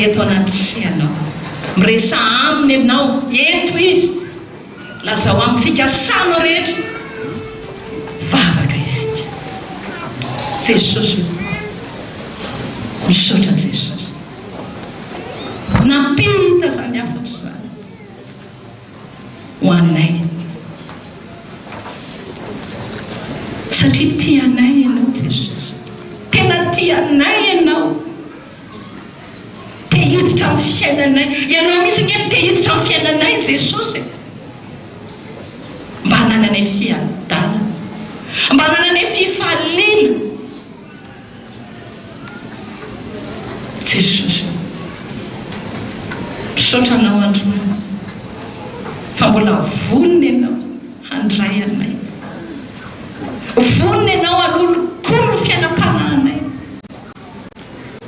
Eto anatrehanao. Miresaha aminy ianao. Eto izy. Lazao amin'ny fikasanao rehetra. Vavaka isika. Jesosy o. Misaotra Jesosy. Nampita izany hafatra izany ho anay. Satria tia anay ianao Jesosy. Tena tia anay ianao. Te hiditra amin'ny fiainanay. Ianao mihitsy ange no te hiditra amin'ny fiainanay Jesosy e. Mba hanananay fiadanana. Mba hanananay fifaliana. Jesosy o. Misaotra Anao androany fa mbola vonona Ianao handray anay. Vonona Ianao hanolokolo.